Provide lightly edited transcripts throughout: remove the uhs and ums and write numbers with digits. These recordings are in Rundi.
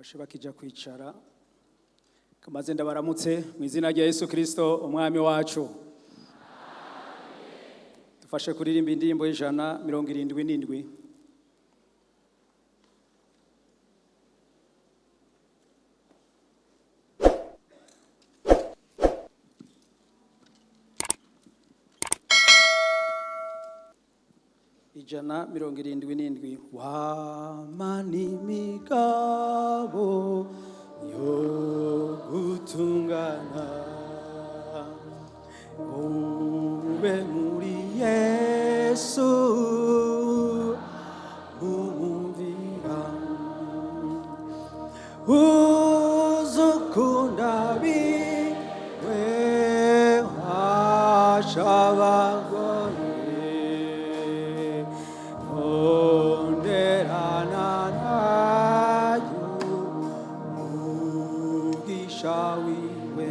Mfashe bakija kwicara kamaze ndabaramutse mu izina rya Yesu Kristo umwami wacu. Dufashe kuririmba indirimbo y'177. 177. Wamana imigabo yo gutungana, ube muri Yesu umumvira, uzukunda biwe washabagore onderana nayo umugisha wiwe.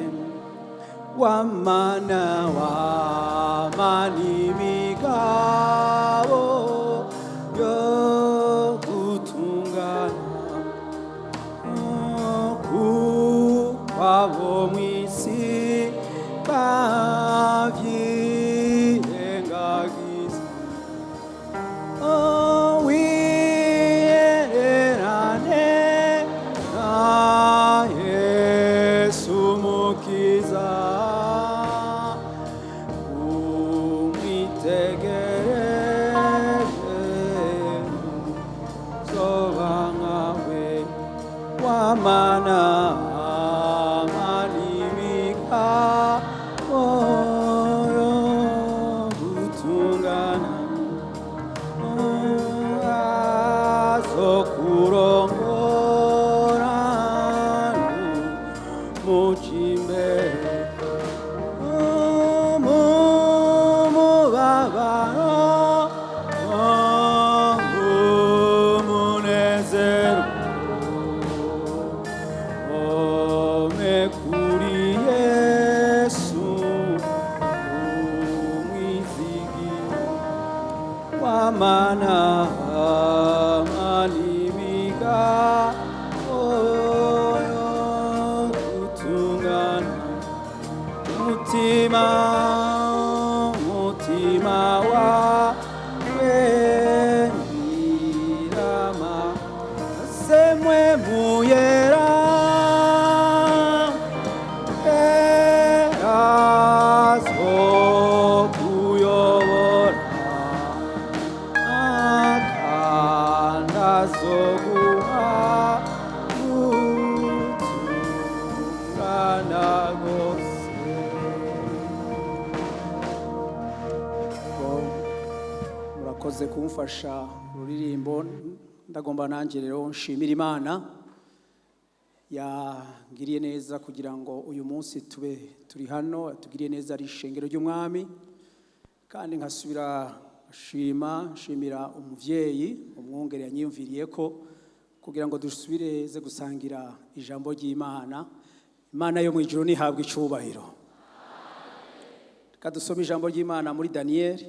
Wamana wamana imigabo yo gutungana, kwabo mw'isi bavyirengagiza. Wihererane na Yesu Mukiza, umwitegereze zoba nkawe. Wamana manimika yo gutungana, azokurongora mujimbere mumubabaro umunezero, ome kuri Yesu umwizigi. Wamana manimiga oyo gutungana, umutima umutima wawe nirama semwe muyera azokuyobora akandazoguha gutungana gose. Murakoze kumfasha ururirimbo. Ndagomba nanjye rero nshimira Imana yangiriye neza kugira ngo uyu munsi tube turi hano, yatugiriye neza ari ishengero ry'umwami. Kandi nkasubira nshima nshimira umuvyeyi umwungere yanyiyumviriye ko kugira ngo dusubire ze gusangira ijambo ry'Imana. Imana yo mu ijuru nihabwa icubahiro. Reka dusome ijambo ry'Imana muri Daniyeli.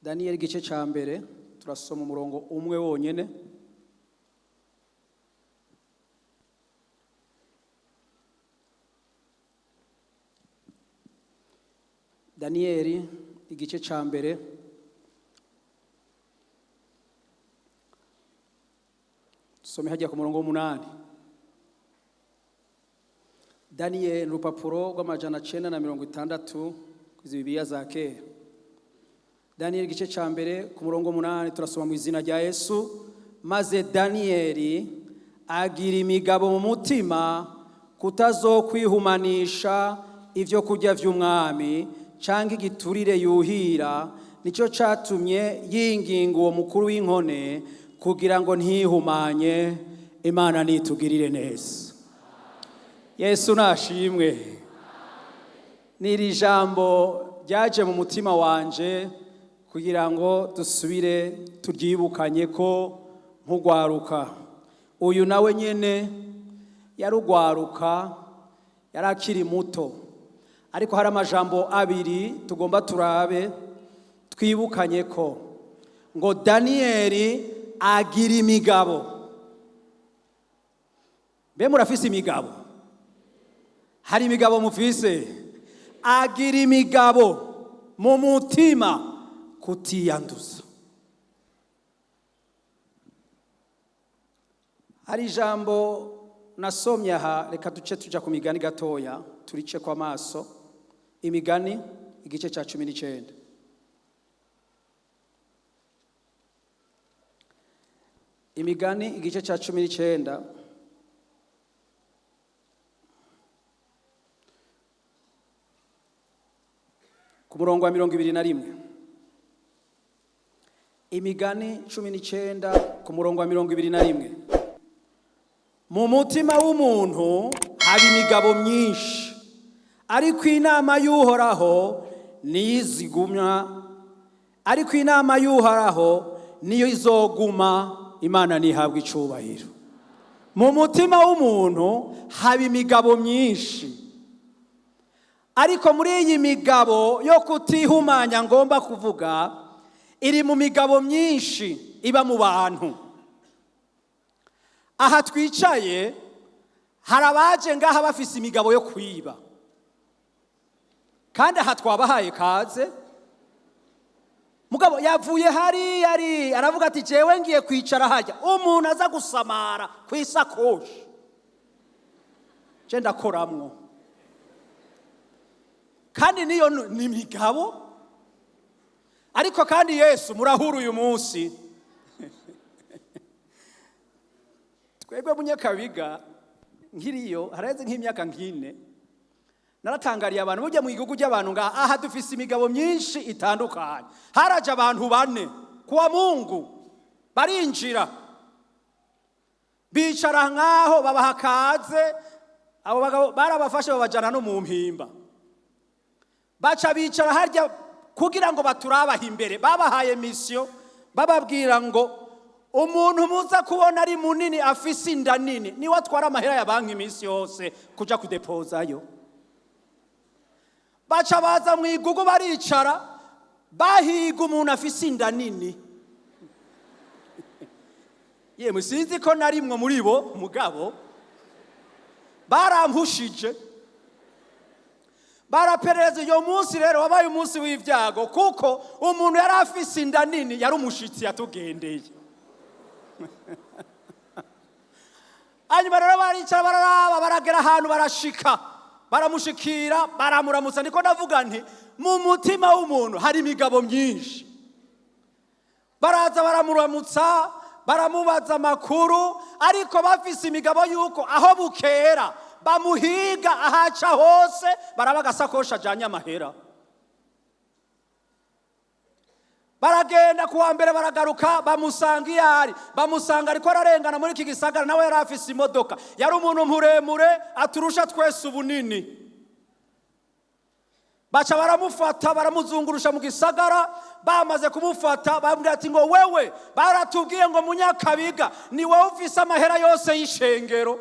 Daniyeli igice ca mbere, turasoma umurongo umwe wonyene. Daniyeli igice ca mbere, dusome hajya ku murongo w'8. Daniyeli, urupapuro rw'960 izi Bibiliya za kera. Daniyeli igice ca mbere ku murongo w'8, turasoma mu izina rya Yesu. Maze Daniyeli agira imigabo mu mutima kutazokwihumanisha ivyo kurya vy'umwami canke igiturire yuhira. Nico catumye yinginga uwo mukuru w'inkone kugira ngo ntihumanye. Imana nitugirire neza. Yesu nashimwe. N'iri jambo ryaje mu mutima wanje kugira ngo dusubire turyibukanye ko nk'ugwaruka. Uyu nawe nyene yarugwaruka, yari akiri muto, ariko hari amajambo abiri tugomba turabe twibukanye ko Ngo Daniyeli agira imigabo. Mbe murafise imigabo? Hari imigabo mufise? Agira imigabo mu mutima kutiyanduza. Hari ijambo nasomye aha, reka duce tuja ku migani gatoya, turice kwa maso. Imigani igice cya 19. Imigani igice cya 19. Ku murongo wa 21. Imigani 19 ku murongo wa 21. Mu mutima w'umuntu haba imigabo myinshi, ariko inama y'Uhoraho niyo izigumya, ariko inama y'Uhoraho niyo izoguma. Imana ntihabwa icubahiro. Mu mutima w'umuntu haba imigabo myinshi, ariko muri iyi migabo yo kutihumanya ngomba kuvuga iri mu migabo myinshi iba mu bantu. Aha twicaye hari abaje ngaha bafise imigabo yo kwiba, kandi aha twabahaye kaze. Mugabo yavuye hariya ari aravuga ati jewe ngiye kwicara hajya umuntu aza gusamara ku isakoshi je ndakoramwo. Kandi niyo ni imigabo. Ariko kandi Yesu murahura uyu munsi. Twebwe Munyakabiga nkiriyo haraheze nk'imyaka nkine, naratangariye abantu burya mu gihugu cy'abantu ngaha aha dufise imigabo myinshi itandukanye. Haraje abantu bane kuwa Mungu barinjira bicara nkaho babaha kaze. Abo bagabo barabafashe babajana no mu mpimba, baca bicara harya kugira ngo baturabahe imbere. Babahaye mission, bababwira ngo umuntu muza kubona ari munini afise inda nini niwe atwara amahera ya banki iminsi yose kuja kudepozayo. Baca baza mu igugu baricara bahiga umuntu afise inda nini. Yemwe sinzi ko narimwo muri bo, mugabo barampushije baraperereza. Uyo munsi rero wabaye umunsi w'ibyago, kuko umuntu yari afise inda nini yari umushitsi yatugendeye. Hanyuma rero baricara bararaba, baragera ahantu barashika, baramushikira, baramuramutsa. Niko ndavuga nti mu mutima w'umuntu hari imigabo myinshi. Baraza baramuramutsa, baramubaza amakuru, ariko bafise imigabo yuko aho bukera bamuhiga ahaca hose, baraba agasakoshi ajanye amahera. Baragenda kuwa mbere baragaruka, bamusanga iyo ari, bamusanga ariko ararengana muri iki gisagara. Nawe yari afise imodoka, yari umuntu muremure aturusha twese ubunini. Baca baramufata baramuzungurusha mu gisagara. Bamaze kumufata bambwira ati ngo wewe baratubwiye ngo Munyakabiga ni wowe ufise amahera yose y'ishengero.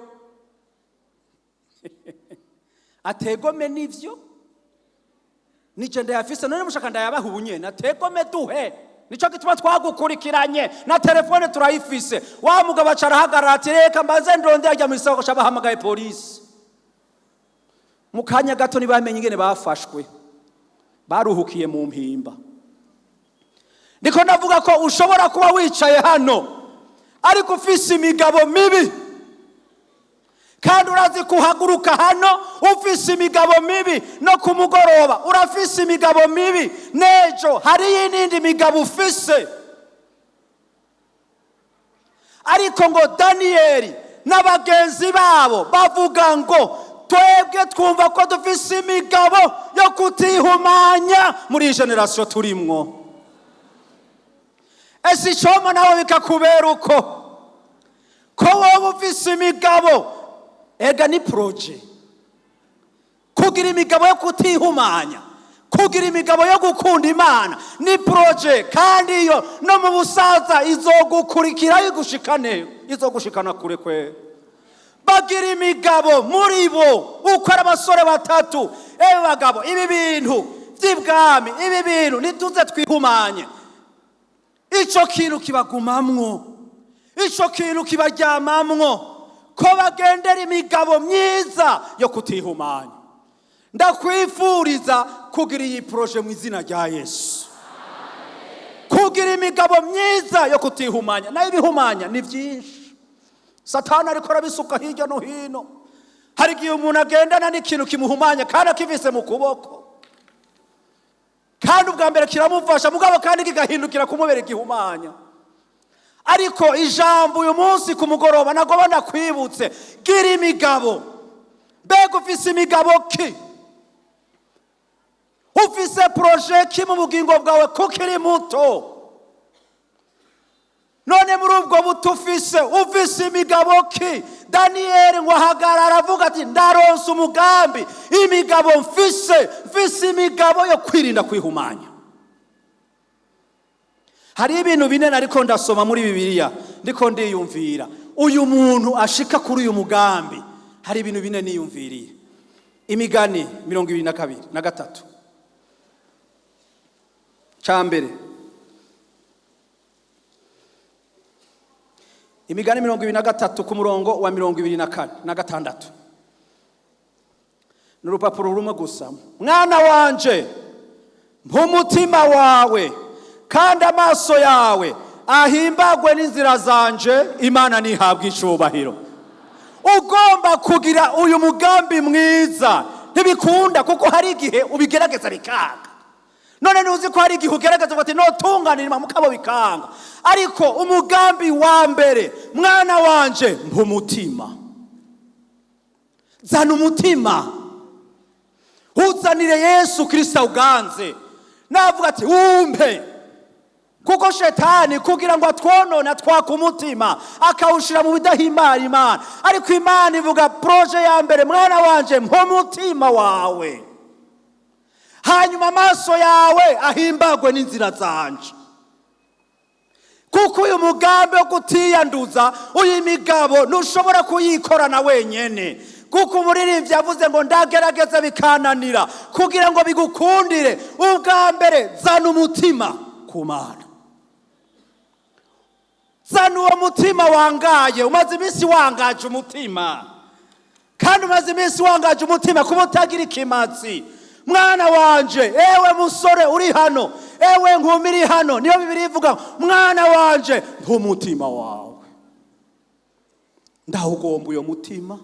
Ategome nivyo nije ndayafise, none mushaka ndayabaha ubunyene? Ategome duhe, nico gituma twagukurikiranye na telefone turayifise. Wa mugabo aca arahagarara ati reka mbanze ndondere ajya mu isoko, bahamagaye polisi. Mu kanya gato ntibamenye ingene bafashwe, baruhukiye mu mpimba. Ndiko ndavuga ko ushobora kuba wicaye hano ariko ufise imigabo mibi, kandi urazi kuhaguruka hano ufise imigabo mibi, no ku mugoroba urafise imigabo mibi, n'ejo hariyo n'indi migabo ufise. Ariko ngo Daniyeli n'abagenzi babo bavuga ngo twebwe twumva ko dufise imigabo yo kutihumanya muri iyi generasiyo turimwo. Ese icoma nawe bikakubera uko ko wowe ufise imigabo? Ega ni proje kugira imigabo yo kutihumanya, kugira imigabo yo gukunda Imana ni proje, kandi iyo no mu busaza izogukurikira igushikane, izogushikana kure kwe. Bagira imigabo muri bo uko ari abasore batatu. Ewe bagabo, ibi bintu by'ibwami, ibi bintu ntituze twihumanye. Icyo kintu kibagumamwo, icyo kintu kibaryamamwo, ko bagendera imigabo myiza yo kutihumanya. Ndakwifuriza kugira iyi projet mu izina rya Yesu, kugira imigabo myiza yo kutihumanya. Nayo ibihumanya ni byinshi, Satani ariko arabisuka hirya no hino. Hari igihe umuntu agendana n'ikintu kimuhumanya kandi akivise mu kuboko, kandi ubwa mbere kiramufasha, mugabo kandi kigahindukira kumubera igihumanya. Ariko ijambo uyu munsi ku mugoroba nagomba ndakwibutse: gira imigabo. Mbega ufise imigabo ki? Ufise projet ki mu bugingo bwawe kuko iri muto? None muri ubwo buto ufise, ufise imigabo ki? Daniyeli ngo ahagarara avuga ati: "Ndaronse umugambi, imigabo mfise, mfise imigabo yo kwirinda kwihumanya." Hari ibintu bine ariko ndasoma muri Bibiliya, ndiko ndiyumvira uyu muntu ashika kuri uyu mugambi. Hari ibintu bine niyumviriye. Imigani 22 na 3. Cya mbere, Imigani 23 ku murongo wa 24 na 6, ni urupapuro rumwe gusa. "Mwana wanje, mp'umutima wawe, kandi amaso yawe ahimbagwe n'inzira zanje." Imana ntihabwe icubahiro. Ugomba kugira uyu mugambi mwiza, ntibikunda kuko hari igihe ubigerageza bikanga. None ntuzi ko hari igihe ugerageza uti notunganira, mukabo bikanga? Ariko umugambi wa mbere: "Mwana wanje, mp'umutima." Zana umutima, uzanire Yesu Kirisita uganze. Navuga ati: "Wumpe," kuko Shetani kugira ngo atwonone atwaka umutima, akawushyira mu bidahimbara Imana. Ariko Imana ivuga projet ya mbere: "Mwana wanje, mp'umutima wawe, hanyuma amaso yawe ahimbagwe n'inzira zanje." Kuko uyu mugambi wo kutiyanduza, uyu migabo, ntushobora kuyikorana wenyene, kuko umuririmbyi yavuze ngo: "Ndagerageza bikananira." Kugira ngo bigukundire, ubwa mbere zana umutima ku Mana. Zana uwo mutima wangaye. Umaze iminsi wangaje umutima, kandi umaze iminsi wangaje umutima kuba utagira ikimazi. Mwana wanje, ewe musore uri hano, ewe nkumi iri hano, niyo Bibiliya ivuga: "Mwana wanje, mp'umutima wawe." Ndawugomba uyo mutima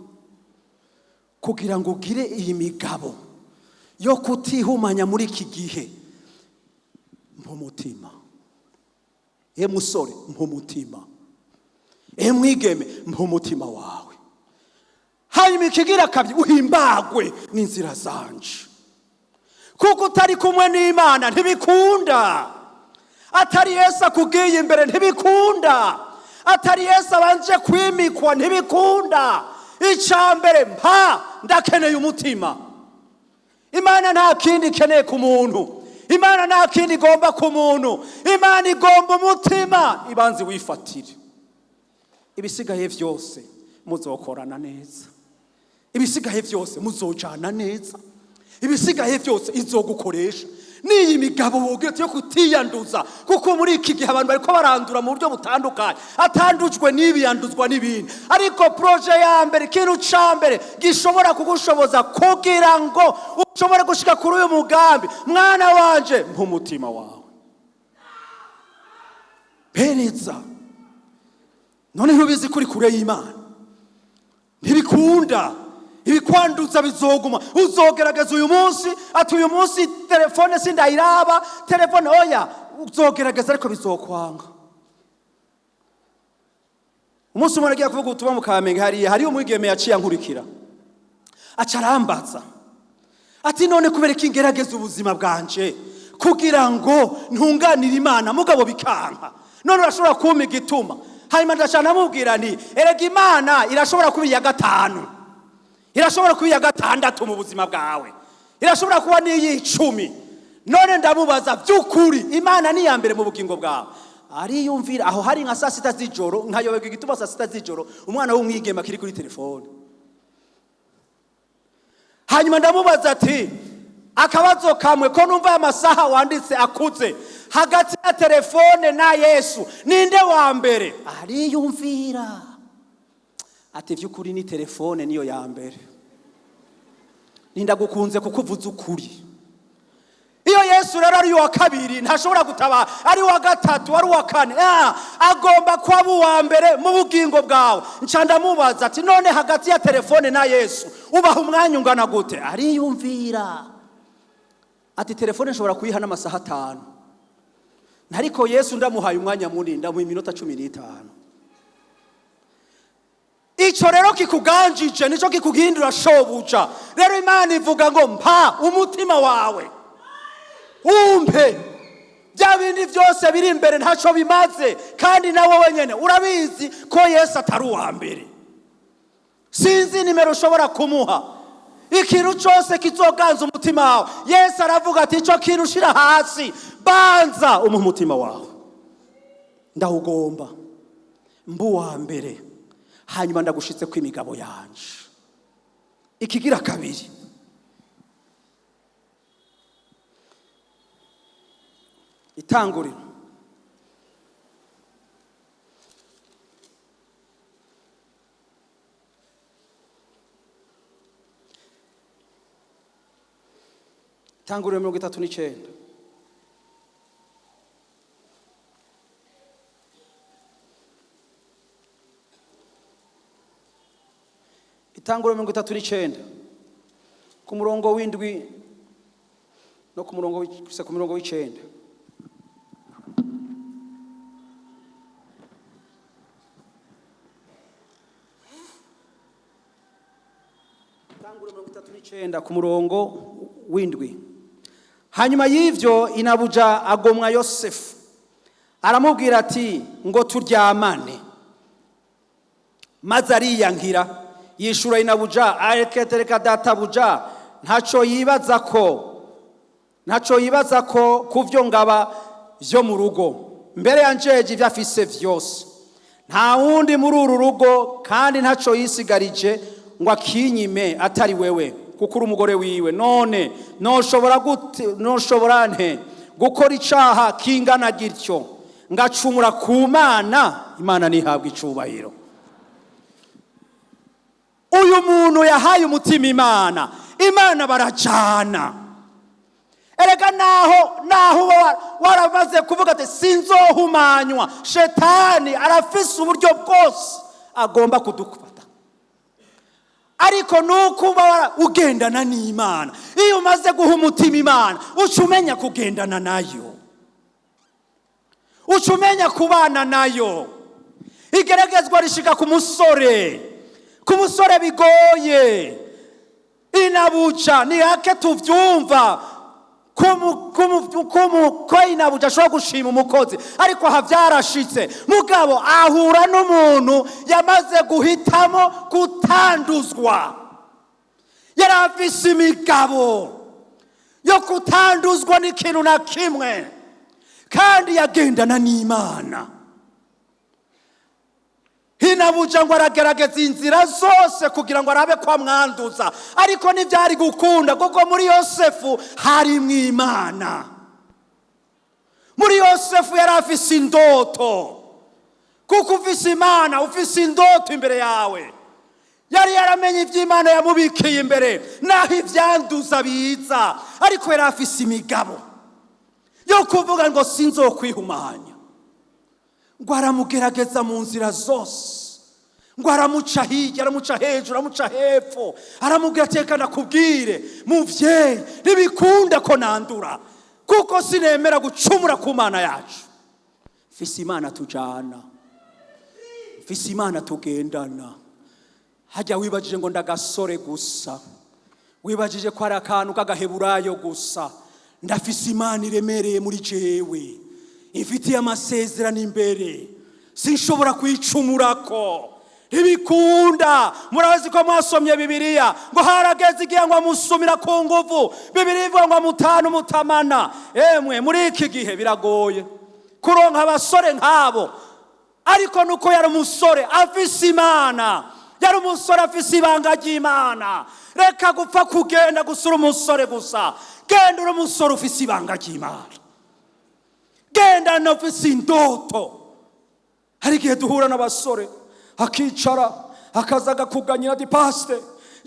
kugira ngo ugire iyi migabo yo kutihumanya muri iki gihe. Mp'umutima, e musore, mp'umutima, e mwigeme, mp'umutima wawe. Hanyuma ikigira kabiri, uhimbagwe n'inzira zanje, kuko utari kumwe n'Imana ntibikunda. Atari Yesu akubwiye imbere ntibikunda. Atari Yesu abanje kwimikwa ntibikunda. Icya mbere, mpa, ndakeneye umutima. Imana nta kindi ikeneye ku muntu, Imana nta kindi igomba ku muntu, Imana igomba umutima. Ibanze wifatire, ibisigaye byose muzokorana neza, ibisigaye byose muzojana neza, ibisigaye byose izogukoresha. N'iyi migabo wogira yo kutiyanduza, kuko muri iki gihe abantu bariko barandura mu buryo butandukanye, atandujwe n'ibi yanduzwa n'ibindi. Ariko projet ya mbere, ikintu ca mbere gishobora kugushoboza kugira ngo ushobore gushika kuri uyu mugambi: "Mwana wanje, mp'umutima wawe." Pereza none ntubizi kuri kure y'Imana ntibikunda. Ibikwanduza bizoguma. Uzogerageza uyu munsi ati: "Uyu munsi telefone sindayiraba telefone." Oya, uzogerageza ariko bizokwanga. Umunsi umwe agiye kuvuga ubutumwa mu Kamenge hariya, hariyo umwigeme yaciye ankurikira, aca arambaza ati: "None kubera ko ingerageza ubuzima bwanje kugira ngo ntunganire Imana, mugabo bikanka, none urashobora kumpa igituma?" Hanyuma ndashaka namubwira nti: "Erega Imana irashobora kuba iya gatanu, irashobora kuba iya gatandatu mu buzima bwawe, irashobora kuba n'iy'icumi." None ndamubaza: "By'ukuri Imana ni iya mbere mu bugingo bwawe?" Ariyumvira. Aho hari nka saa 6 z'ijoro, nkayoberwa igituma saa 6 z'ijoro umwana w'umwigeme akiri kuri telefone. Hanyuma ndamubaza ati: "Akabazo kamwe, ko numva aya masaha wanditse akuze, Hagati ya telefone na Yesu, ninde wa mbere? Ariyumvira ati: "By'ukuri ni telefone niyo ya mbere." Nindagukunze kuko uvuze ukuri. Iyo Yesu rero ari uwa kabiri, ntashobora gutabara. Ari uwa gatatu, ari uwa kane. Agomba kuba uwa mbere mu bugingo bwawe. Nca ndamubaza ati: "None hagati ya telefone na Yesu ubaha umwanya ungana gute?" Ariyumvira ati: "Telefone nshobora kuyiha n'amasaha 5, ariko Yesu ndamuhaye umwanya munini, ndamuha iminota 15." Icyo rero kikuganjije nicyo kikuhindura shobuja. Rero Imana ivuga ngo: "Mpa umutima wawe, umpe bya bindi byose biri imbere, ntacyo bimaze." Kandi nawe wenyine urabizi ko Yesu atari uwa mbere. Sinzi nimero ushobora kumuha. Ikintu cyose kizoganza umutima wawe, Yesu aravuga ati: "Icyo kintu ushyira hasi, banza umuha umutima wawe. Ndawugomba mbu uwa mbere, hanyuma ndagushitse ko imigabo yanje." Ikigira kabiri, Itanguriro Itanguriro 39. Itanguriro 39, ku murongo w'7 no ku murongo w'9. Itanguriro 39, ku murongo w'7. Hanyuma y'ivyo, inabuja agomwa Yosefu, aramubwira ati: "Ngo turyamane." Maze ariyangira, yishura inabuja areketereka databuja ntacyo yibaza ko kuvyo ngaba vyo mu rugo, mbere yanjeje ibyo afise vyose. Nta wundi muri uru rugo, kandi ntacyo yisigarije ngo akinyime atari wewe, kuko uri umugore wiwe. None noshobora gute, noshobora nte gukora icaha kingana gityo, ngacumura ku Mana? Imana ntihabwa icubahiro. Uyu muntu yahaye umutima Imana, Imana barajana. Erega naho uba waramaze kuvuga ati: "Sinzohumanywa," shetani arafise uburyo bwose agomba kudufata. Ariko nuko uba ugendana n'Imana, iyo umaze guha umutima Imana, uca umenya kugendana nayo, uca umenya kubana nayo. Igeragezwa rishika ku musore bigoye. Inabuja ni hake tuvyumva ko inabuja ashobora gushima umukozi, ariko aha byarashitse. Mugabo ahura n'umuntu yamaze guhitamo kutanduzwa, yari afise imigabo yo kutanduzwa n'ikintu na kimwe, kandi yagendana n'Imana. Hinabuja ngo aragerageza inzira zose kugira ngo arabe ko amwanduza, ariko ntibyari gukunda, kuko muri Yosefu harimwo Imana. Muri Yosefu yari afise indoto, kuko ufise Imana ufise indoto imbere yawe. Yari yaramenye iby'Imana yamubikiye imbere, naho ibyanduza biza, ariko yari afise imigabo yo kuvuga ngo: "Sinzokwihumanya." Ngo aramugerageza mu nzira zose, ngo aramuca hirya, aramuca hejuru, aramuca hepfo, aramubwira ati: "Reka nakubwire muvyeyi, ntibikunda ko nandura, kuko sinemera gucumura ku Mana yacu. Mfise Imana tujana, mfise Imana tugendana." Hajya wibajije ngo ndagasore gusa, wibajije ko ari akantu k'agaheburayo gusa. Ndafise Imana iremereye muri jewe, ifitiye amasezerano imbere, sinshobora kuyicumurako, ntibikunda. Murazi ko mwasomye Bibiliya ngo harageze igihe ngo amusumira ku nguvu. Bibiliya ivuga ngo amutanu umutamana. Emwe, muri iki gihe biragoye kuronka abasore nk'abo, ariko nuko yari umusore afise Imana, yari umusore afise ibanga ry'Imana. Reka gupfa kugenda gusa uri umusore gusa, genda uri umusore ufise ibanga ry'Imana. Gendana ufise indoto. Hari igihe duhura n'abasore, akicara, akaza agakuganyira ati: "Pasite,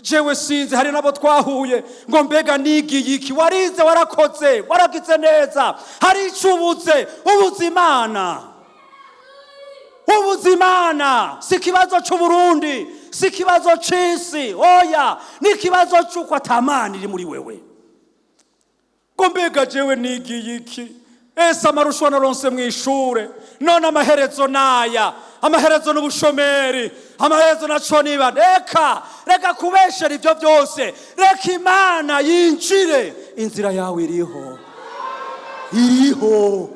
jewe sinzi." Hari nabo twahuye ngo: "Mbega nigiye iki?" Warize, warakoze, waragize neza, hari icyo ubuze. Ubuze Imana, ubuze Imana. Si ikibazo cy'Uburundi, si ikibazo cy'isi, oya, ni ikibazo cy'uko atamana iri muri wewe. Ngo: "Mbega jewe nigiye iki? Ese amarushwa naronse mu ishure, none amaherezo naya, amaherezo n'ubushomeri, amaherezo naco niba." Reka, reka kubeshera ibyo byose, reka Imana yinjire. Inzira yawe iriho, iriho,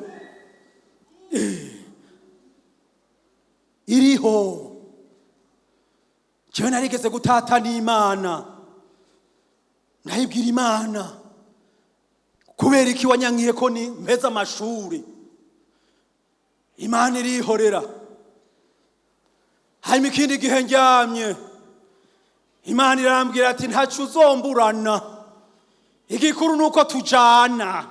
iriho. Jewe narigeze gutata n'Imana, ndayibwira: "Imana, kubera iki wanyankiye ko ni mpeza amashuri?" Imana irihorera. Hanyuma ikindi gihe ndyamye, Imana irambwira ati: "Ntacyo uzomburana, igikuru ni uko tujana.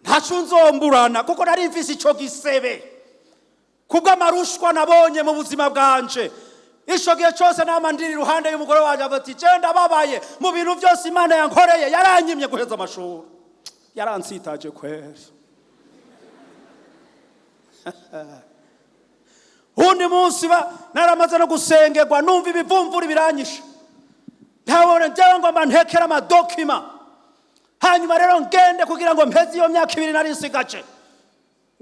Ntacyo nzomburana." Kuko nari mfise ico gisebe kubw'amarushwa nabonye mu buzima bwanje. Ico gihe cyose nama ndiri iruhande y'umugore wanje, avuga ati: "Je ndababaye mu bintu byose Imana yankoreye, yaranyimye guheza amashuri, yaransitaje kweri." Undi munsi ba naramaze no gusengerwa, numva ibivumvuri biranyishe, ntabone njyewe ngomba ntekera ama documents, hanyuma rero ngende kugira ngo mpeze iyo myaka 2 nari nsigaje,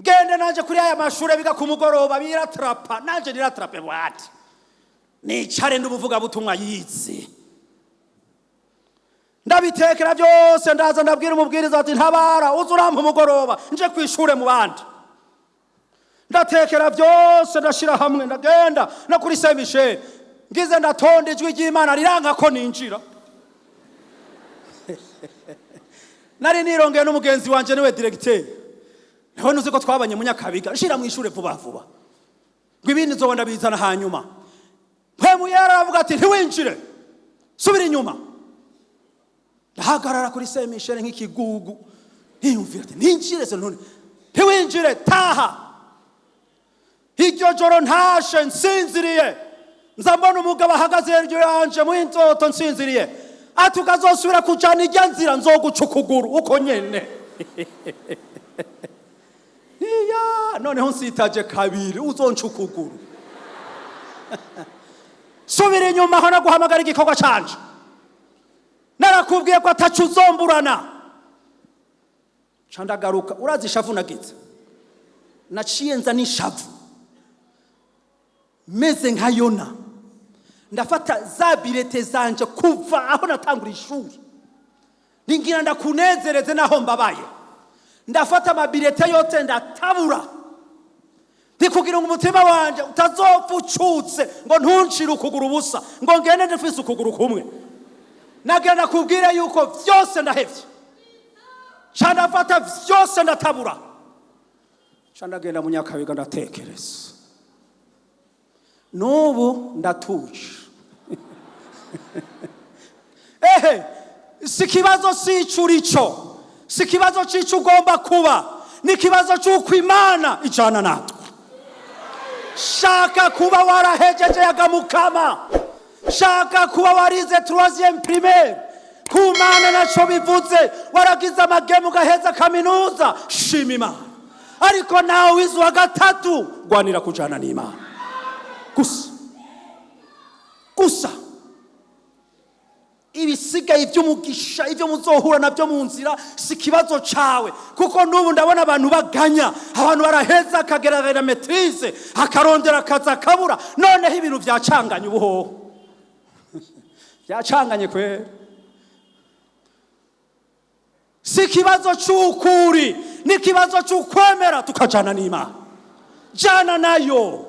ngende nanje kuri aya mashuri biga ku mugoroba biratrapa, nanje niratrape bwati, nicare ndi umuvugabutumwa yize. Ndabitekera byose, ndaza ndabwira umubwiriza ati: "Ntabara, uze urampa umugoroba nje ku ishure mu bandi." Ndatekera byose, ndashyira hamwe, ndagenda no kuri Saint Michel. Ngize ndatonda, ijwi ry'Imana riranga ko ninjira. Nari nirongeye n'umugenzi wanje, niwe directeur, nawe nuzi ko twabanye Munyakabiga. "Nshira mu ishure vuba vuba, ngo ibindi nzoba ndabizana hanyuma." Mpemu Yera aravuga ati: "Ntiwinjire, subira inyuma." Ndahagarara kuri Saint Michel nk'ikigugu, niyumvira ati: "Ninjire se none?" "Ntiwinjire, taha." Iryo joro ntashe nsinziriye, nza mbona umugabo ahagaze hejuru yanje mu inzoto nsinziriye, ati: "Ukazosubira kujana ijya nzira, nzoguca ukuguru uko nyene." Iya, noneho nsitaje kabiri, uzonca ukuguru. "Subira inyuma aho naguhamagara igikorwa canje, narakubwiye ko atacu uzomburana." Ca ndagaruka. Urazi ishavu nagize? Naciye nza n'ishavu meze nka Yona. Ndafata za bulletins zanje kuva aho natangura ishuri, ningira ndakunezereze naho mbabaye. Ndafata ama bulletins yose ndatabura, ndi kugira ngo umutima wanje utazopfa ucutse, ngo ntuncire ukuguru ubusa, ngo ngende ndifise ukuguru kumwe. Nagenda kubwira yuko vyose ndahevye. Ca ndafata vyose ndatabura, ca ndagenda mu Nyakabiga, ndatekereza. N'ubu ndatuje. Ehe, si ikibazo si urico, si ikibazo c'ico ugomba kuba, ni ikibazo c'uko Imana ijana natwe. Shaka kuba warahejeje yagamukama, shaka kuba warize troisième primaire, ku Mana naco bivuze. Waragize amagemu ugaheza kaminuza, shima Imana. Ariko nawe wize uwa gatatu, rwanira kujana n'Imana gusa gusa. Ibisigaye iby'umugisha, ibyo muzohura nabyo mu nzira, si ikibazo cawe. Kuko n'ubu ndabona abantu baganya, abantu baraheza akagerageza maîtrise, akarondera akazi akabura. Noneho ibintu byacanganye, ubuhoho byacanganye kwera. Si ikibazo c'ukuri, ni ikibazo c'ukwemera tukajana n'Imana. Jana nayo,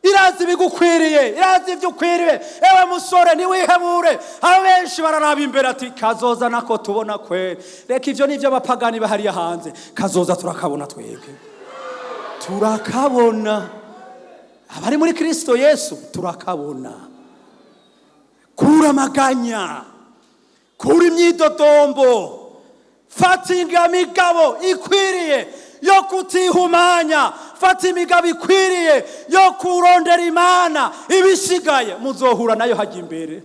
irazi ibigukwiriye, irazi ibyo ukwiriye. Ewe musore, ntiwihebure. Abenshi bararaba imbere ati: "Kazoza nako tubona kweri." Reka, ibyo ni iby'abapagani bahariya hanze. Kazoza turakabona, twebwe turakabona, abari muri Kristo Yesu turakabona. Kura amaganya, kura imyidodombo. Fata imigabo ikwiriye yo kutihumanya, fata imigabo ikwiriye yo kurondera Imana, ibisigaye muzohura nayo hajya imbere.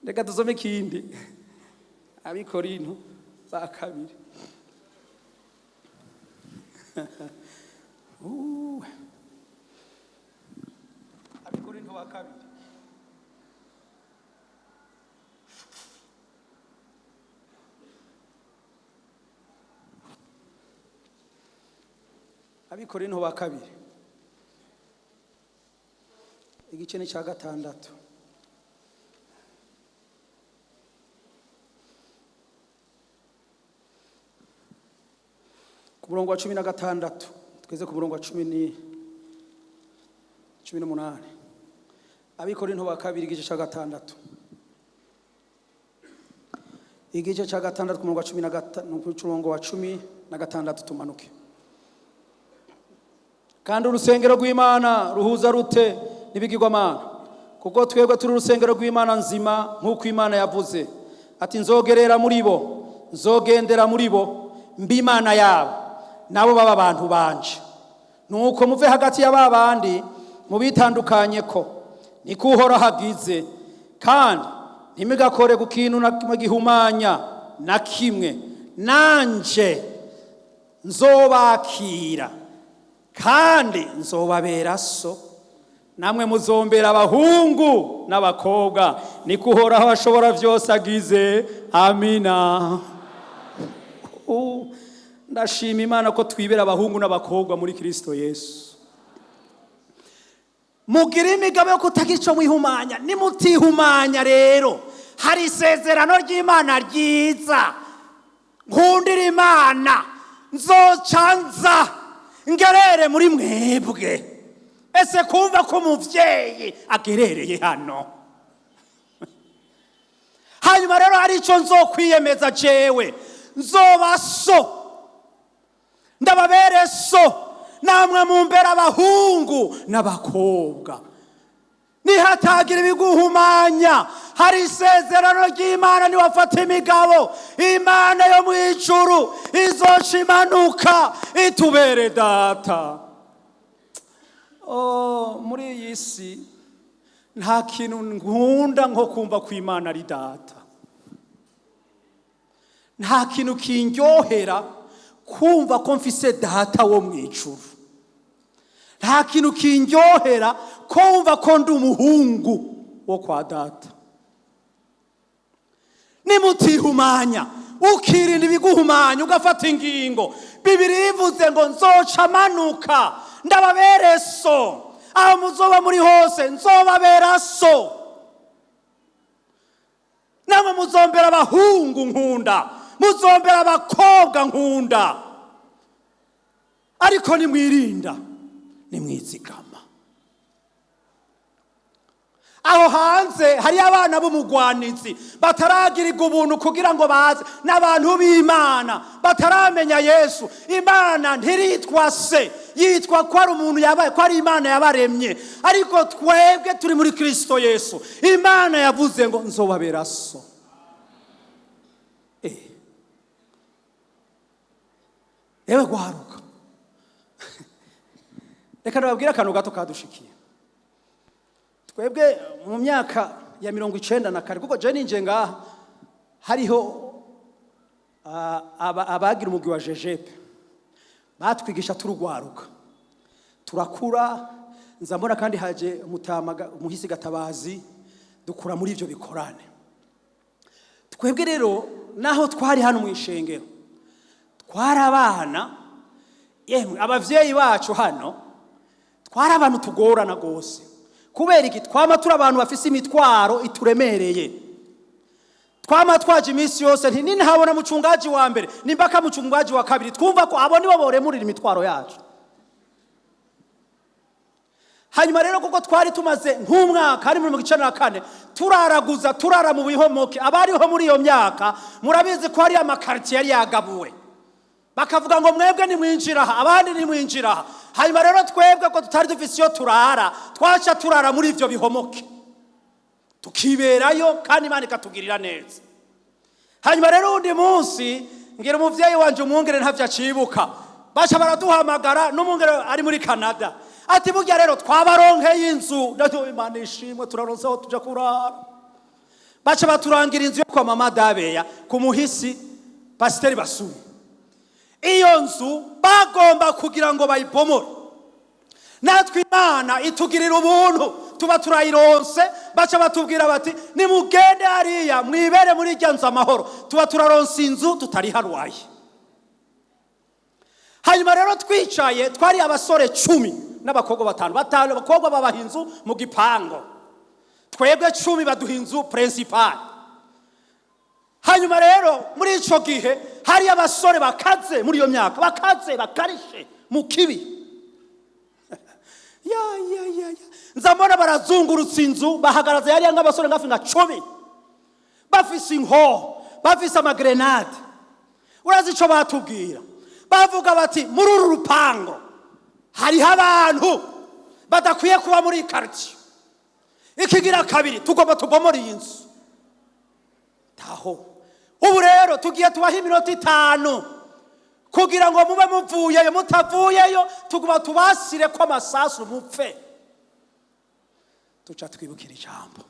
Reka dusome ikindi, Abikorinto ba kabiri. Abikorinto ba kabiri Abikorinto ba kabiri igice ni cya 6. Ku murongo wa 16 tugeze ku murongo wa 18. Abikorinto ba kabiri igice cya 6, igice cya 6 ku murongo wa 16 tumanuke. Kandi urusengero rw'Imana ruhuza rute n'ibigirwamana? Kuko twebwe turi urusengero rw'Imana nzima, nk'uko Imana yavuze ati: nzogerera muri bo, nzogendera muri bo, mbe Imana yabo, nabo baba abantu banje. Nuko muve hagati ya ba bandi, mubitandukanye ko niko Uhoraho agize, kandi ntimugakore ku kintu na kimwe gihumanya na kimwe, nanje nzobakira kandi nzobabera so, namwe muzombera abahungu n'abakobwa, niko Uhoraho ashobora byose agize. Amina. Ndashima Imana ko twibera abahungu n'abakobwa muri Kristo Yesu. Mugire imigabo yo kutagira icyo mwihumanya. Nimutihumanya rero, hari isezerano ry'Imana ryiza. Nkundira Imana, nzoca nza ngerere muri mwebwe. Ese kumva ko umuvyeyi agerereye hano? Hanyuma rero hari icyo nzokwiyemeza jewe: nzoba so, ndababere so, namwe mumbere abahungu n'abakobwa. Nihatagira ibiguhumanya, hari isezerano ry'Imana. Niwafata imigabo, Imana yo mu ijuru izoca imanuka itubere data. Oh, muri iyi si nta kintu nkunda nko kumva ko Imana ari data. Nta kintu kindyohera kumva ko mfise data wo mu ijuru. Nta kintu kindyohera kumva ko ndi umuhungu wo kwa data. Nimutihumanya, ukirinda ibiguhumanya, ugafata ingingo, Bibiri ivuze ngo nzoca manuka ndababere so, aho muzoba muri hose nzobabera so, namwe muzombera abahungu nkunda, muzombera abakobwa nkunda. Ariko nimwirinda, nimwizigama. Aho hanze hari abana b'umugwanizi bataragirirwa ubuntu kugira ngo baze, n'abantu b'Imana bataramenya Yesu. Imana ntiritwa se, yitwa ko ari umuntu yabaye, ko ari Imana yabaremye. Ariko twebwe turi muri Kristo Yesu. Imana yavuze ngo nzobabera so. Ewe gwaruka, reka nababwire akantu gato kadushikiye twebwe mu myaka ya 94, kuko je ninje ngaha hariho abagira umugwi wa jejepe batwigisha turugwaruka, turakura. Nza mbona kandi haje umuhisi Gatabazi, dukura muri ivyo bikorane. Twebwe rero naho twari hano mu ishengero, twari abana, yemwe abavyeyi bacu hano, twari abantu tugorana gose. Kubera iki? Twama turi abantu bafise imitwaro ituremereye, twama twaje iminsi yose nti nintabona mucungaji wa mbere nimbaka mucungaji wa kabiri, twumva ko abo nibo boremurira imitwaro yacu. Hanyuma rero kuko twari tumaze nk'umwaka ari muri 94 turaraguza, turara mu bihomoke. Abariho muri iyo myaka murabizi ko hari amakaritiye yari yagabuwe, bakavuga ngo mwebwe nimwinjira aha, abandi nimwinjira aha. Hanyuma rero twebwe ko tutari dufise iyo turara, twaca turara muri ivyo bihomoke. Tukiberayo kandi Imana ikatugirira neza. Hanyuma rero uwundi munsi ngira umuvyeyi wanje umwungere ntavyo acibuka, baca baraduhamagara n'umwungere ari muri Canada, ati: "Burya rero twabaronkeye inzu." Ndato: "Imana ishimwe, turaronse aho tuja kurara." Baca baturangira inzu yo kwa mama Dabeya ku muhisi pasiteri Basuye. Iyo nzu bagomba kugira ngo bayibomore, natwe Imana itugirira ubuntu tuba turayironse. Baca batubwira bati: "Nimugende hariya mwibere muri irya nzu amahoro." Tuba turaronse inzu tutari harwaye. Hanyuma rero twicaye, twari abasore 10 n'abakobwa batanu. Batanu abakobwa babaha inzu mu gipango, twebwe 10 baduha inzu principale. Hanyuma rero muri ico gihe hari abasore bakaze muri iyo myaka, bakaze bakarishe mu kibi. Ya ya ya ya, nza mbona barazungurutse inzu, bahagaraze hariya nk'abasore ngafi nka 10, bafise inkoho, bafise amagrenade. Urazi ico batubwira? Bavuga bati: "Muri uru rupango hariho abantu badakwiye kuba muri iyi quartier. Ikigira kabiri, tugomba tubomore iyi nzu taho. Ubu rero tugiye tubaha iminota 5 kugira ngo mube muvuyeyo. Mutavuyeyo, tuguma tubasire ko amasasu mupfe." Tuca twibukira ijambo,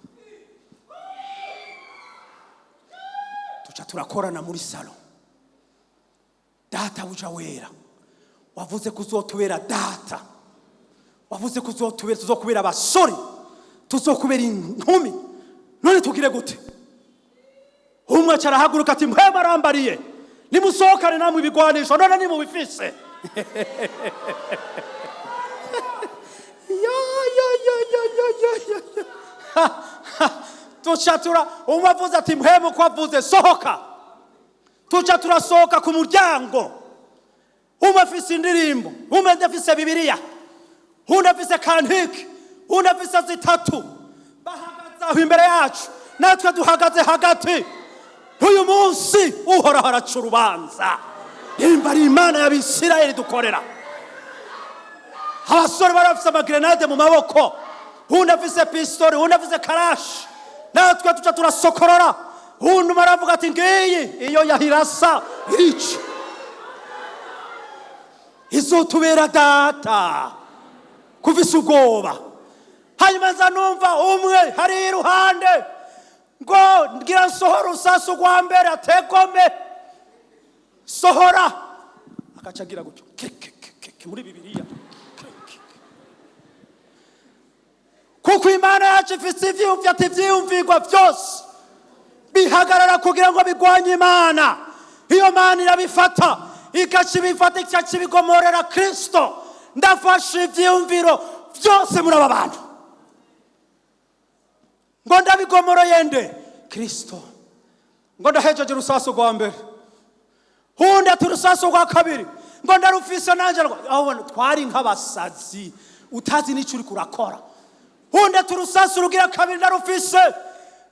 tuca turakorana muri salon. Data buja wera, wavuze ko uzotubera data, wavuze ko uzotubera, tuzokubera abasore, tuzokubera inkumi. None tugire gute? Umwe aca arahaguruka ati: "Mpwema arambariye, nimusohokane namwe ibigwanisho." None nimubifise. Ya ya ya ya ya ya ya ya. Ha, ha. Tuca tura umwe avuze ati: "Mpwema uko avuze, sohoka." Tuca turasohoka ku muryango, umwe afise indirimbo, umwe afise Bibiliya, undi afise kantike, undi afise zitatu. Bahagaze aho imbere yacu, natwe duhagaze hagati. Uyu munsi Uhoraho araca urubanza, nimba ari Imana y'Abisirayeli dukorera. Abasore bari bafise amagrenade mu maboko, undi afise pistori, undi afise karashi. Natwe tuca turasokorora. Undi umwe aravuga ati: "Ngiyi iyo yahirasa irica, izotubera data kuvise ubwoba." Hanyuma nza numva umwe hari iruhande ngo: "Ngira nsohora urusasu rwa mbere." Ategome sohora, agaca agira gutyo ke, ke, ke, ke, ke, muri Bibiliya. Ke, ke, ke. Kuko Imana yacu ifise ivyiyumviro, ati ivyiyumvirwa byose bihagarara kugira ngo bigwanye Imana, iyo Mana irabifata, igaca ibifata, igaca ibigomorera Kristo. Ndafashe ivyiyumviro byose muri aba bantu ngo ndabigomoroye nde? Kristo. Ngo ndahejeje urusasu rwa mbere. Undi ati: "Urusasu rwa kabiri ngo ndarufise nanje." Aho twari nk'abasazi, utazi n'icyo uri kurakora. Undi ati: "Urusasu rugira kabiri ndarufise."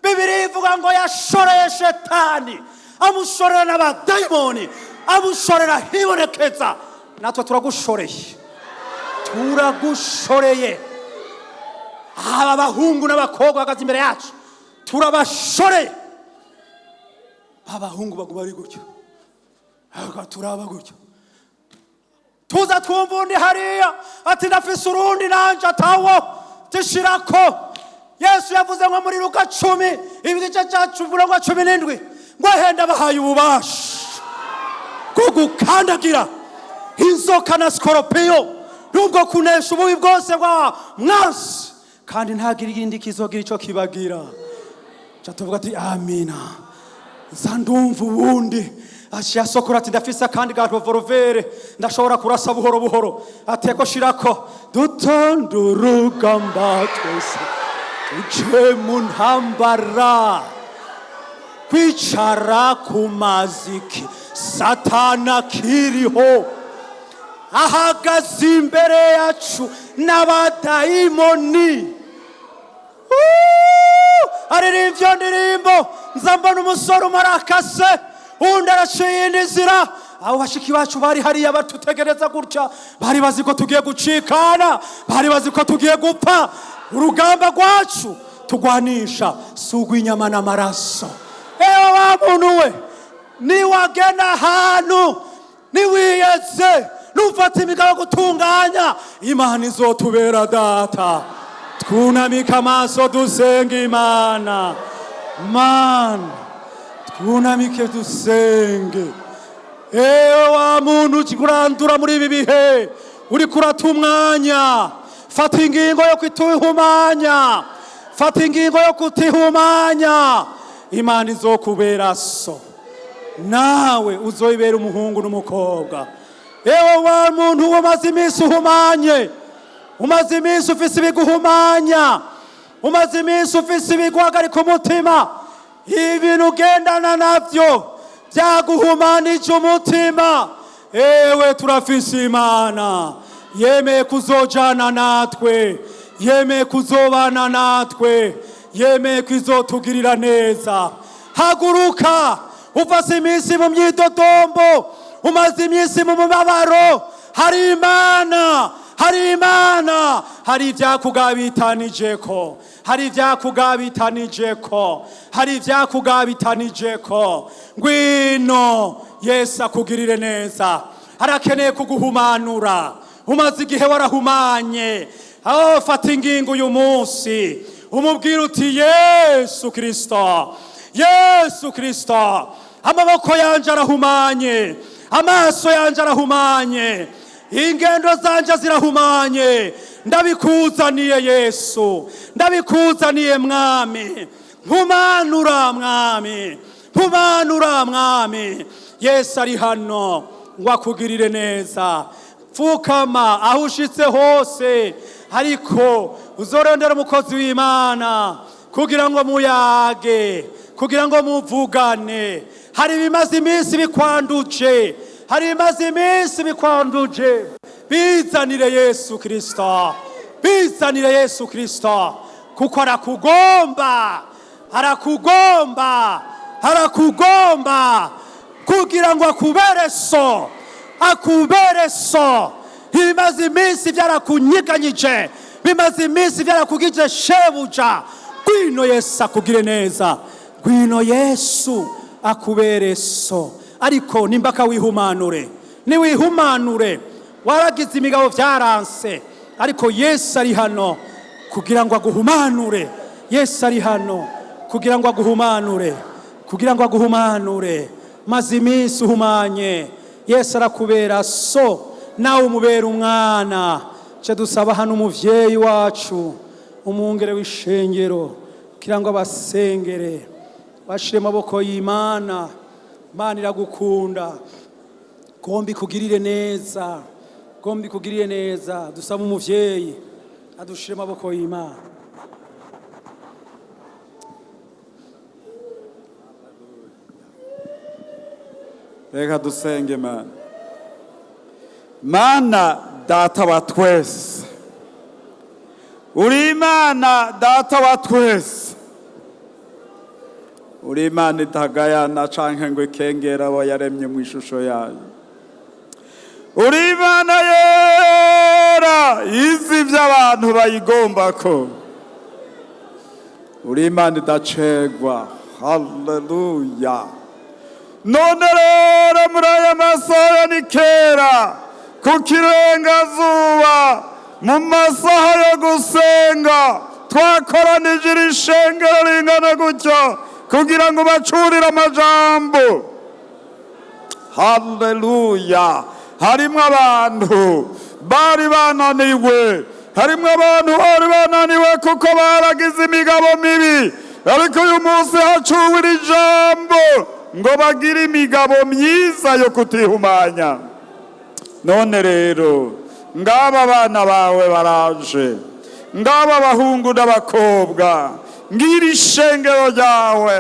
Bibiri ivuga ngo yashoreye Shetani, amushorera n'abadayimoni, amushorera hibonekeza. Natwe turagushoreye, turagushoreye. Aba bahungu n'abakobwa bahagaze imbere yacu, turabashoreye. Abahungu baguma ari gutyo, Aga turaba gutyo, tuza twumva undi hariya ati: "Ndafise urundi nanje." Atawo tishirako. Yesu yavuze ngo muri Luka 10 igice cya 17 ngo: "Henda bahaye ububasha bwo gukandagira inzoka na sikoropiyo, nubwo kunesha ububi bwose bwa mwansi, kandi ntagira ikindi kizogira icyo kibagira." Ca tuvuga ati: "Amina." Nza ndumva ubundi aciye asokora ati: "Ndafise akandi ga revolver, ndashobora kurasa buhoro buhoro." Ateko shirako. Dutonde urugamba twese, tuje mu ntambara. Kwicara ku maziki Satana kiriho, ahagaze imbere yacu n'abadayimoni. Aririmba iyo ndirimbo, nza mbona umusore umarakase, undi araciye iyindi nzira. Abo bashiki bacu bari hariya batutegereza gutya, bari bazi ko tugiye gucikana, bari bazi ko tugiye gupfa. Urugamba rwacu Tugwanisha si ugw'inyama n'amaraso. Ewe wa muntu we, niwagenda ahantu niwiyeze, nufata imigabo yo gutunganya, Imana izotubera data. Twunamike amaso dusenga Imana. Mana, twunamike dusenge. Ewe wa muntu urandura muri ibi bihe, uri kurata umwanya, fata ingingo yo kutihumanya, fata ingingo yo kutihumanya. Imana izokubera so, nawe uzoyibera umuhungu n'umukobwa. Ewe wa muntu umaze iminsi uhumanye, umaze iminsi ufise ibiguhumanya, umaze iminsi ufise ibiguhagarika umutima, ibintu ugendana navyo byaguhumanije umutima, ewe, turafise Imana yemeye kuzojana natwe, yemeye kuzobana natwe, yemeye kuzotugirira neza. Haguruka. Ufase iminsi mu myidodombo, umaze iminsi mu mubabaro, hari Imana, hari Imana. Hari ibyakugabitanijeko, hari ibyakugabitanijeko, hari ibyakugabitanijeko. Ngwino Yesu akugirire neza. Arakeneye kuguhumanura. Umaze igihe warahumanye. Aho fata ingingo uyu munsi, umubwira uti: "Yesu Kirisito, Yesu Kirisito, amaboko yanje arahumanye, amaso yanje arahumanye, ingendo zanje zirahumanye. Ndabikuzaniye Yesu, ndabikuzaniye Mwami. Mpumanura Mwami, mpumanura Mwami." Yesu ari hano ngo akugirire neza. Pfukama aho ushitse hose, ariko uzorondera umukozi w'Imana kugira ngo muyage, kugira ngo muvugane. Hari ibimaze iminsi bikwanduje, hari ibimaze iminsi bikwanduje. Bizanire Yesu Kirisito, bizanire Yesu Kirisito, kuko arakugomba, arakugomba, arakugomba kugira ngo akubere so, akubere so. Ibimaze iminsi byarakunyiganyije, bimaze iminsi byarakugije shebuja, ngwino Yesu akugire neza, ngwino Yesu akubere so. Ariko nimbaka wihumanure, niwihumanure. Waragize imigabo byaranse, ariko Yesu ari hano kugira ngo aguhumanure. Yesu ari hano kugira ngo aguhumanure, kugira ngo aguhumanure. Maze iminsi uhumanye, Yesu arakubera so, nawe umubera umwana. Cyo dusaba hano umuvyeyi wacu, umwungere w'ishengero, kugira ngo abasengere, bashire amaboko y'Imana. Imana iragukunda, gomba ikugirire neza, gomba ikugirire neza. Dusaba umuvyeyi adushire amaboko y'Imana. Reka dusenge. Mana, Mana Data wa twese, uri Imana Data wa twese, uri Imana itagayana canke ngo ikengera abo yaremye mu ishusho yayo. Uri Imana yera izi ibyo abantu bayigombako. Uri Imana idacegwa. Haleluya! None rero muri aya masaha ya ni kera ku kirengazuba, mu masaha yo gusenga, twakoranije iri shengero ringana gutyo kugira ngo bacurire amajambo. Haleluya! Harimo abantu bari bananiwe, harimo abantu bari bananiwe kuko baragize imigabo mibi, ariko uyu munsi hacuwe iri jambo ngo bagire imigabo myiza yo kutihumanya. None rero ngaba abana bawe baraje, ngaba abahungu n'abakobwa, ngira ishengero ryawe,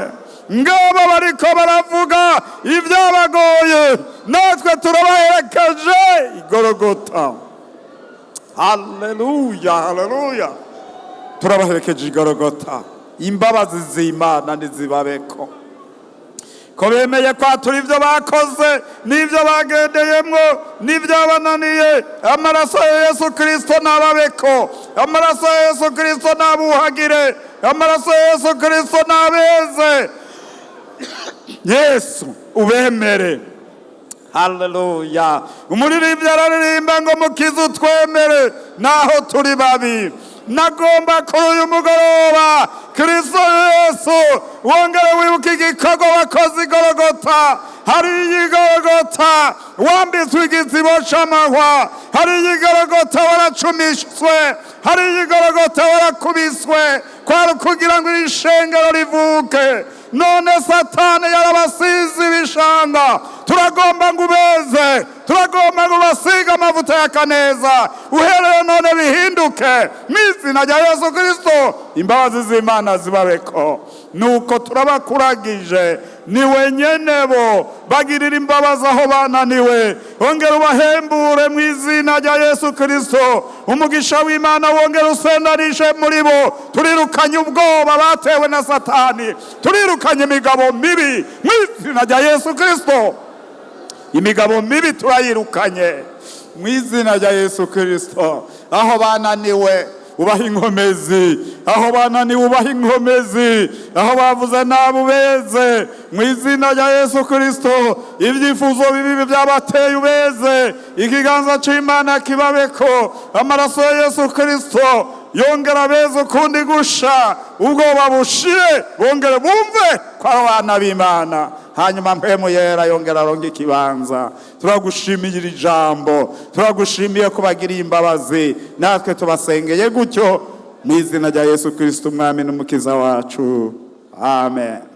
ngaba bariko baravuga ibyabagoye, natwe turabaherekeje Igorogota. Haleluya, haleluya! Turabaherekeje Igorogota. Imbabazi z'Imana ntizibabeko ko bemeye kwatura ibyo bakoze n'ibyo bagendeyemwo n'ibyabananiye. Amaraso ya Yesu Kirisito nababeko, amaraso ya Yesu Kirisito nabuhagire. Amaraso ya Yesu Kirisito nabeze. Yesu, ubemere. Haleluya! Umuririmbyi araririmba ngo: "Mukize, utwemere naho turi babi." Nagomba kuri uyu mugoroba, Kirisito Yesu, wongere wibuke igikorwa wakoze Igorogota. Hariya Igorogota wambitswe igitsibo c'amahwa, hariya Igorogota waracumiswe, hariya Igorogota warakubiswe, kwari ukugira ngo iri shengero rivuke. None Satani yarabasize ibishanga. Turagomba ngo ubeze, turagomba ngo ubasige amavuta y'akaneza. Uhereye none bihinduke mu izina rya Yesu Kirisito. Imbabazi z'Imana zibabeko. Nuko turabakuragije, ni wenyene bo bagirira imbabazi aho bananiwe. Ongera ubahembure mu izina rya Yesu Kirisito. Umugisha w'Imana wongera usendarishe muri bo. Turirukanye ubwoba batewe na Satani, turirukanye imigabo mibi mu izina rya Yesu Kirisito. Imigabo mibi turayirukanye mu izina rya Yesu Kirisito. Aho bananiwe, ubaha inkomezi. Aho bananiwe, ubaha inkomezi. Aho bavuze nabi, ubeze mu izina rya Yesu Kirisito. Ibyifuzo bibi byabateye, ubeze. Ikiganza cy'Imana kibabeko. Amaraso ya Yesu Kirisito yongera abeze ukundi gusha, ubwoba bushire, bongere bumve ko ari abana b'Imana. Hanyuma Mpwemu Yera yongera aronge ikibanza. Turagushimiye iri jambo, turagushimiye ko bagiriye imbabazi. Natwe tubasengeye gutyo mu izina rya Yesu Kirisito, Umwami n'Umukiza wacu. Amen.